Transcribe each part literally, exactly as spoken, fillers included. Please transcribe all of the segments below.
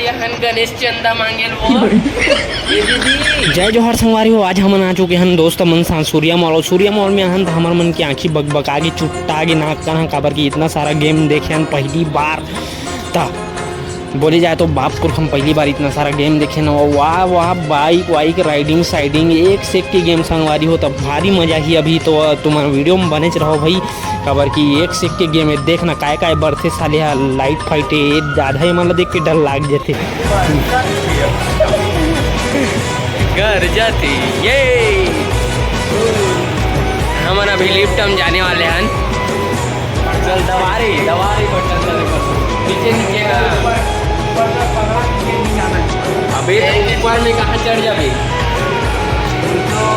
ये हन गणेश चंदा मांगेल वो। ये दीदी। जय जोहार संगवारी हो, आज हमन आ चुके हन दोस्त मन साथ सूर्या मॉल। और सूर्या मॉल में आहन त हमर मन के आँखी बकबका गे, चुट्टा गे नाक कन ह, काबर कि इतना सारा गेम देखे हन पहली बार। त बोले जाए तो बाप पुरख हम पहली बार इतना सारा गेम देखे न। वाह वाह, बाइक वाइक, राइडिंग साइडिंग, एक से एक के गेम संगवारी हो, तब भारी मजा ही। अभी तो तुमन वीडियो में बने रहो भाई, काबर कि एक से एक के गेम हे। देख ना काय काय बरथे साले हा, लाइट फाइट हे, आधा एमन ला देख के डर लाग जथे। घर जाती ये। हमन अभी लिफ्ट में जाने वाले हन। चल दबा रे, दबा रे बटन, दबा रे बटन। नीचे नीचे ना। अबे तो ऊपर में कहाँ चढ़ जाबे?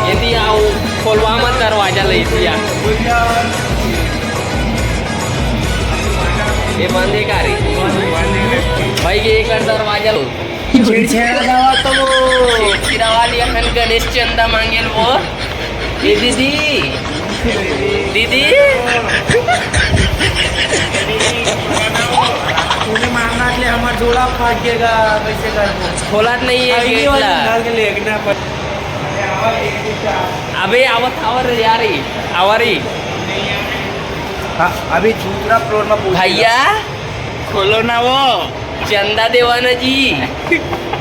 ये दिया वो खोलवा मत दरवाजा ले दिया। ये बंद हे का रे? भाई ये कर दरवाजा लो। छिड़छिड़ा दवा तो वो। छिड़छिड़ा वाली अखन गणेश चंदा मांगेल वो। ए दीदी, दीदी। तूने मांगा ले हमार झोला फाट गेगा, कैसे करबो? खोलत नहीं है अभी गेट वाला ला। घर के लिए एक ना पर। अबे आवत, आवर यार, आवर ही। हाँ, अभी दूसरा फ्लोर में पूछ भैया, खोलो ना वो। चंदा देवाना जी।